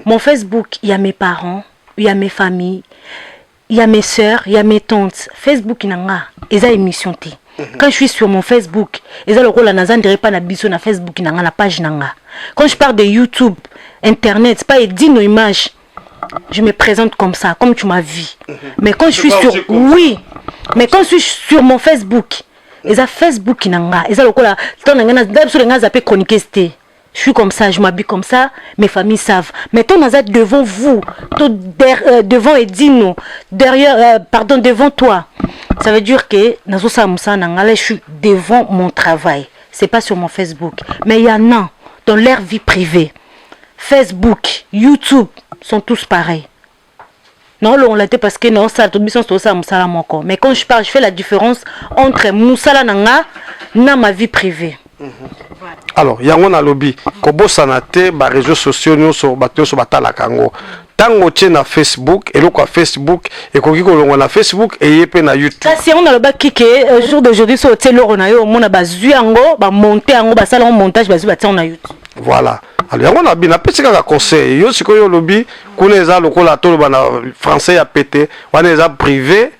Mon Facebook, il y a mes parents, il y a mes familles, il y a mes sœurs, il y a mes tantes. Facebook na nga, eza émission te. Quand je suis sur mon Facebook, eza lokola naza ndere pa na biso na Facebook na nga, na page na nga. Quand je parle de YouTube, internet, c'est pas Edino Image. Je me présente comme ça, comme tu m'as vu. Mais quand je suis pas sur aussi comme oui, mais quand je suis sur mon Facebook, eza Facebook na nga, eza lokola tant na nga na biso nga zappé chroniqueuse te. Je suis comme ça, je m'habille comme ça, mes familles savent. Mais tant naza devant vous, tout devant Edino, derrière, pardon, devant toi, ça veut dire que nazo sa musa na nga, là je suis devant mon travail. C'est pas sur mon Facebook. Mais il y en a dans leur vie privée. Facebook, YouTube sont tous pareils. Non, on l'a parce que non, ça, tout biso ça musala moko. Mais quand je parle, je fais la différence entre musala na nga na ma vie privée. Alors yango nalobi, kobosana te, baréseaux sociaux nyonso, bato nyonso batalaka yango. Ntango otie na Facebook, eloko ya Facebook ekoki kolongwa na Facebook, eye mpe na YouTube. Kasi yango nalobaki ke jour d'aujourd'hui, so otie eloko na yo, omona bazwi yango, bamonte yango, basala yango montage, bazwi, batia yango na YouTube. Voilà, alors yango nabi, napesi kaka conseil. Yo sikoyo olobi kuna eza lokola toloba na français ya pete, wana eza privé,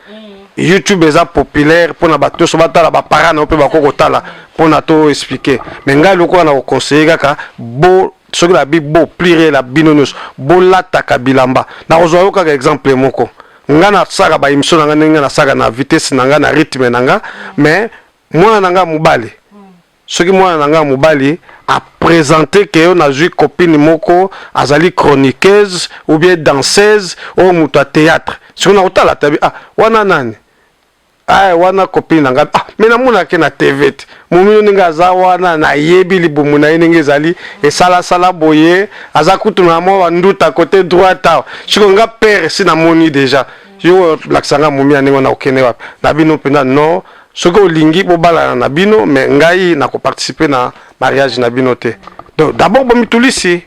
YouTube eza populaire mpona bato nyonso batala, baparent na yo mpe bako kotala mpona to expliquer. Mais ngai lokola na koconseiller kaka bo, soki nabi bo pluriel ya bino nyonso, bolataka bilamba. Nakozwa yo kaka exemple moko. Nga nasalaka baémission na nga ndenge nasalaka, na vitesse na nga, na rythme na nga. Mais mwana na nga mobali, soki mwana na nga mobali aprésente ke yo nazwi copine moko azali chroniqueuse ou bien danseuse, oyo moto ya théâtre, soki nakotala tabi, ah, wana nani? Ah, wana copine na ngai. Ah, mais namonaki na TV te. Momino ndenge aza wana, nayebi libumu na ye ndenge ezali esalasala boye, aza kutu na mwa banduta côté droite awa. Siko nga père si namoni déjà yo lakisa nga momi ya ndenge wana, okende wapi na bino mpenza? Non, soki olingi bobalana na bino, mais ngai nakoparticipe na mariage na bino te. Donc d'abord bomitulisi.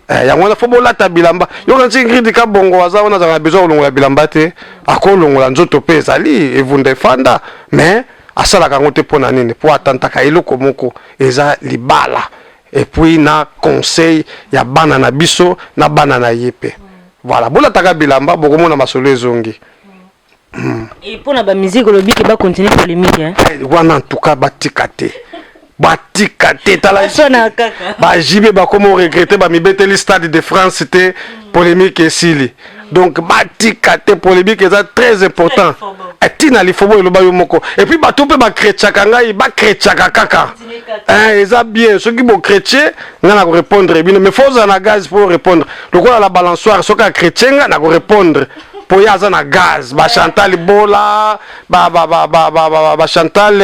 Yango wana faut bolata bilamba. Yoka nti Ingrid Kabongo aza wana, azalaka na besoin kolongola bilamba te, akolongola nzoto mpe ezali evunda efanda, mais asalaka yango te. Mpo na nini? Mpo atantaka eloko moko eza libala, et puis na conseil ya bana na biso na bana na ye mpe. Voilà, bolataka bilamba, bokomona masolo ezongi. Et mpona bamusique, olobi ke bacontinue polémique, hein? Eh, wana en tout cas batika te, batika te. Tala Sona kaka. Bajibe bakoma oregretter, bamibeteli Stade de France te, polémique esili. Donc batika te, polémique eza très important. Ntina lifobo eloba yo moko. Et puis bato mpe bakretiaka ngai, bakretiaka kaka. Eh, eza bien soki bochrétien, ngai na korépondre bino, mais faut ozala na gaz mpo répondre. Lokola la balançoire, soki achrétien, ngai na korépondre mpo ye aza na gaz. Bachantal Bola, Bachantal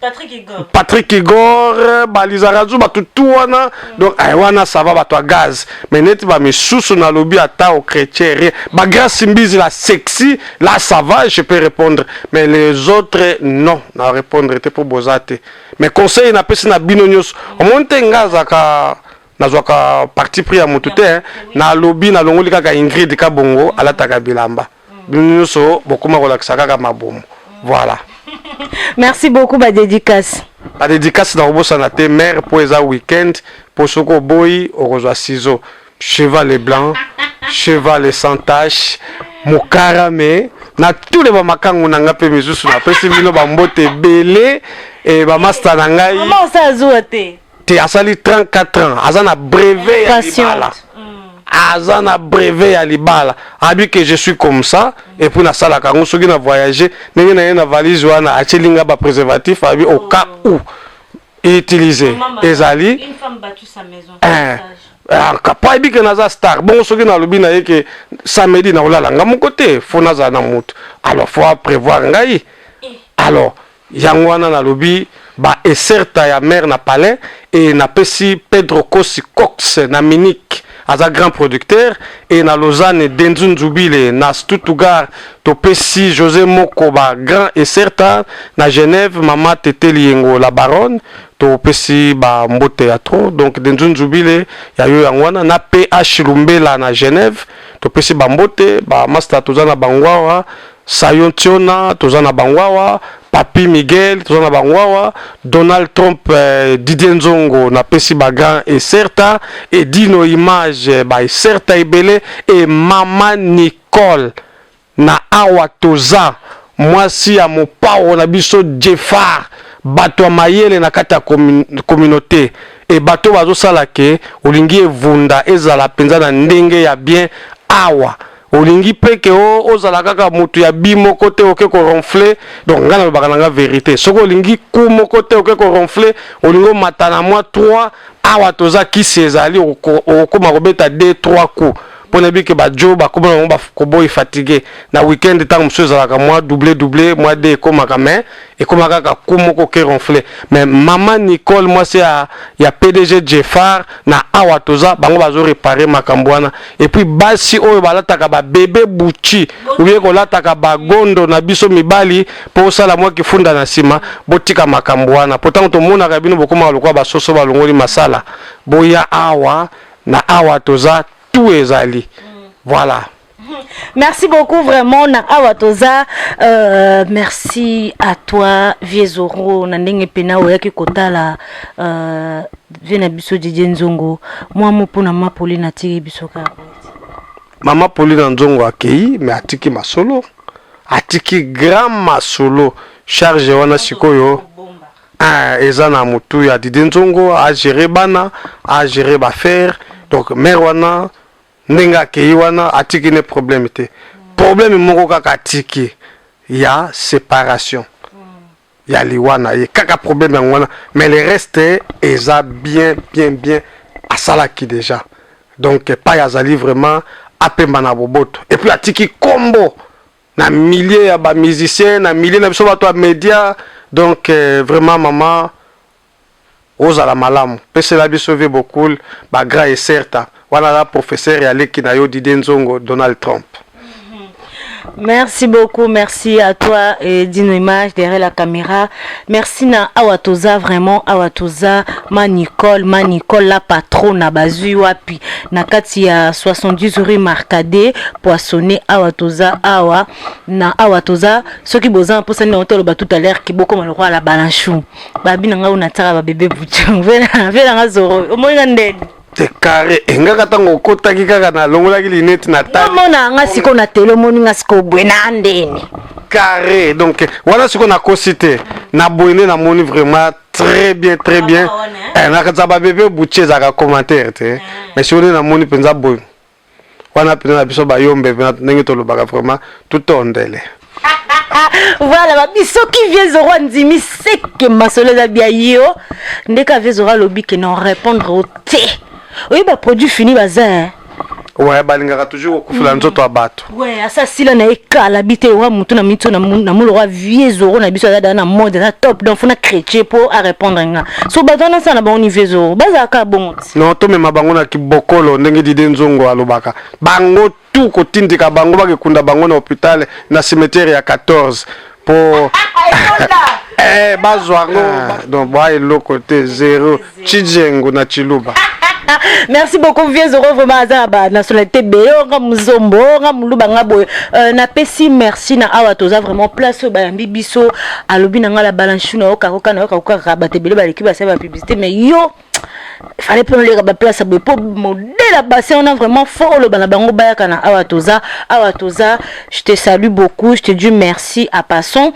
Patrick Igor. Patrick Igor, Balizarazu, bato tu wana. Donc ay, wana ça va, bato ya gaz. Mais neti bamisusu, nalobi ata au chrétien, rien. Bagrâce Mbizi, la sexy là, ça va, je peux répondre, mais les autres non, na répondre te mpo boza te. Mais conseil napesi na bino nyonso, omoni te, nga azalaka, nazwaka parti pris ya motu te, hein. Nalobi, nalongoli kaka Ingrid Kabongo alataka bilamba, bino nyonso bokóma kolakisa kaka mabomo. Voilà. Merci beaucoup. Badédicace? Badédicace, na kobosana te mare, mpo eza weekend, mpo soki oboyi okozwa ciseau. Cheval blanc, cheval sans tache. Mokara me na tous les bamakangu na nga mpe misusu napesi bino bambote ebele e bamasta na ngai. Mama osala zuwa te. Te, asali 34 ans, aza na brevet ya libala, aza na brevet ya libala. Abi que je suis comme ça et puis nasalaka yango soki na voyage ndenge na ye na valise wana atieli nga bapréservatif, abi au cas où utiliser ezali po ayebi ke naza star. Bongo soki nalobi na ye ke samedi nakolala nga moko te, faut nazala na motu, alors faut prévoir ngai. Alors yango wana nalobi baeserta ya mare na palais e napesi Pedro Kosi Cox na Munich, aza grand producteur, e na Lausanne Denzu Nzubile, na Stuttgart topesi José Moko, ba grand eserta na Genève mama Tete Liyengo la baronne, topesi bambote ya trop. Donc Denzu Nzubile ya yo yango wana na PH Lumbela na Genève, topesi bambote bamaster. Toza na bango awa, Sayon Tiona toza na bango awa, Papi Miguel toza na bango awa, Donald Trump, Didier Nzongo napesi bagrand eserta e Dino Image, baeserta ebele e mama Nicole na awa toza mwasi ya mopao na biso Jefar, bato ya mayele na kati ya communauté e bato bazosala ke olingi evunda ezala mpenza na ndenge ya bien. Awa olingi mpe ke ozala kaka motu ya bi moko te, oke koronfler. Donc ngai nalobaka na nga vérité, soki olingi ku moko te, oke koronfler, olingi omata na mwa 3, awa toza kisi ezali, okokóma kobeta 2 3 coups mpo nayebi ke bajo bakóma na bango koboyi fatigue na weekend. Ntango mosusu ezalaka mwa double double, mwa de ekomaka, mais ekóma kaka ku moko ke ronfle. Mais mama Nicole mwasi ya PDG Jeffar na awa toza bango bazoréparer makambo wana. Et puis basi oyo balataka babebe buchi ubie kolataka bagondo na biso mibali mpo osala mwa kifunda na nsima, botika makambo wana, po ntango tomonaka bino bokomaka lokola basoso balongoli masala. Boya awa na awa toza, tout ezali, voilà. Merci beaucoup vraiment na awa toza. Merci à toi Vieux Zoro na ndenge pena oyaki kotala vieux na biso Didier Nzongo. Mwa mo mpona ma Pauline atiki biso kaka. Mama Pauline Nzongo akei, mais atiki masolo, atiki grand masolo. Charge wana sikoyo ah, eza na motu ya Didier Nzongo, agérer bana, agérer baaffaire. Donc mare wana ndenge akei wana atiki ne problème te, problème moko kaka atiki ya séparation ya liwa na ye, kaka problème yango wana, mais le reste eza bien bien bien, asalaki déjà. Donc epai azali vraiment apemba na boboto. Et puis atiki kombo na milieu ya bamusicien, na milieu na biso bato ya média. Donc vraiment mama ozala malamu, pesela biso vie bokul bagrand eserta wana aza professeur ya leki na yo Didier Nzongo Donald Trump. Merci beaucoup, merci à toi et Dino Image derrière la caméra. Merci na Awatoza, vraiment Awatoza, ma Nicole, ma Nicole la patronne bazui wapi na kati ya 70 rue Marcadet, poissonné Awatoza awa na Awatoza. Soki boza mposa nini otoloba tout à l'heure ki bokoma lokola la balanchou. Babi na nga unataka ba bébé buchang. Vena vena nga zoro. Omoni nga ndeni. Te, carré engaka ntango okotaki kaka nalongolaki linete na tali. Omona nga sikoyo na tele, omoni nga sikoyo boye na ndeni. Carré, donc wana sikoyo nakosi te, na boye nde namoni vraiment très bien, très bien. Nakatisa babebe butie ezalaka commentaire te, mais sikoyo nde namoni mpenza boye wana mpenza na biso bayombe mpenza ndenge tolobaka vraiment tutondele. Voilà, babi soki vieux Zoro andimi seke masolo eza bia yo ndeka. Vieux Zoro alobi ke na répondre o te, oyebi baproduit fini baza, hein? Ouais, balingaka toujours kokufela nzoto ya bato. Ouais, asa sila na ye kala bi te wa mutu na mito na moloko vieux Zoro na biso aza daa na mode, aza top. Donc fona chrétien mpo arépondre nga so bato wana asala na bango ni vieux Zoro bazalaka bongo ti. Non, tomema bango na kibokolo ndenge Dide Nzongo alobaka, bango tu kotindika bango bakekunda bango na hôpital na cimetière ya 14 po bazwa yango. Donc boa eloko te, zero chijengo na chiluba. Merci beaucoup vieux Zoro, vraiment aza na banationalité ebele, nga mozombo, nga moluba, nga boye. Napesi merci na awa toza vraiment place oyo bayambi biso. Alobi na nga la balanchu na yokakoka na yokakoka bato ebele baleki basali bapublicité, mais yo Fallait mpe noleka baplace boye mpo modèle ya bassin wana, vraiment fo oloba na bango bayaka na awa toza, awa toza. Je te salue beaucoup, je te dis merci à passant.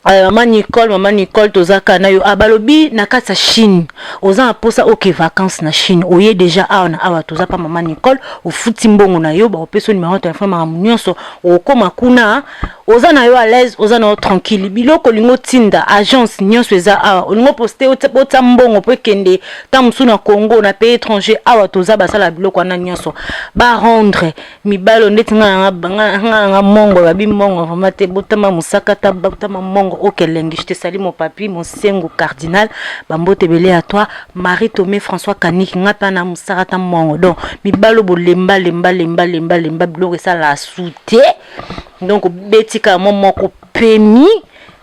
Mama Nicole, mama Nicole, tozaka na yo. Ah, balobi na kati ya Chine, oza na mposa oke vacance na Chine, oye déjà awa na awa toza pa mama Nicole. Ofuti mbongo na yo, bakopesa numéro ya telefone, makambo nyonso. Okóma kuna, oza na yo à l'aise, oza na yo tranquille. Biloko olingi otinda, agence nyonso eza awa. Olingi oposte, otia mbongo mpo ekende ta mosusu na Congo, na pays étranger, awa toza, basala biloko wana nyonso, barendre mibalo ndeti nga nanga mongo. Babi mongo vraiment te, botama mosaka ta, botama mongo okelengi. Je te salue, mon papi Mosengo Cardinal, bambote ebele ya toi. Marie Tomé François Kaniki, nga mpe na mosaka ta mongo. Donc mibalo bolemba lemba lemba lemba lemba, biloko esala su te. Donc obetika mo moko pemi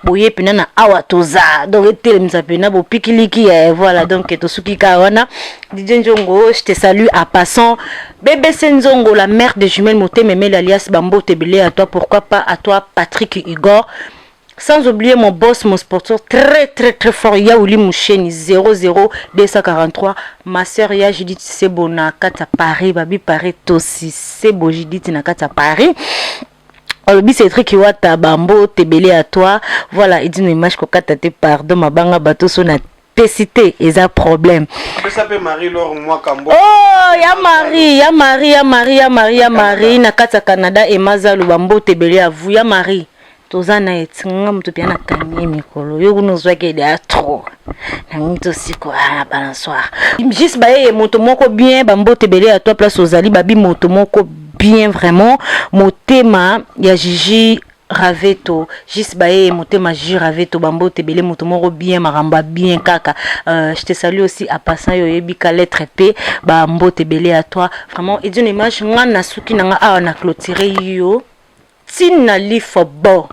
boye mpena na awa toza. Donc etelemisa mpena bopikiliki. Voilà, donc tosuki kaka wana. Didie Nzongo, je te salue à passant. BBC Nzongo, la mère de jumelles, motema emeli alias, bambote ebele à toi. Pourquoi pas à toi, Patrick Igor. Sans oublier mon boss, mon sponsor très très très fort, Yaouli Moucheni 00 243. Ma sœur Ya Judith Sebo na kati ya Paris, babi Paris tosi Sebo Judith na kati ya Paris. Olobi Cédric Iwata, bambote ebele à toi. Voilà, edino image kokata te, pardon, mabanga bato so na pesi te, eza problème. Pesa mpe Marie Lor Mwakambo. Oh, ya Marie, ya Marie, ya Marie, ya Marie, ya Marie na kati ya Canada, emazalu, bambote ebele ya vu ya Marie. Toza na ye nga moto pia nakangi ye mikolo yo kuna ozwaki ede ya trop nangi tosiko na balançoire juste bayeye moto moko bien. Bambote ebele ya toi place ozali, babi moto moko bien vraiment, motema ya Gigi Raveto, juste baye motema Gigi Raveto, bambote ebele, moto moko bien, makambo ya bien kaka. Je te salue aussi à passant, yo oyebi ka lettre P, bambote ebele ya toi vraiment. Edino image, nga nasuki na nga awa na clôture yo ntina lifobo.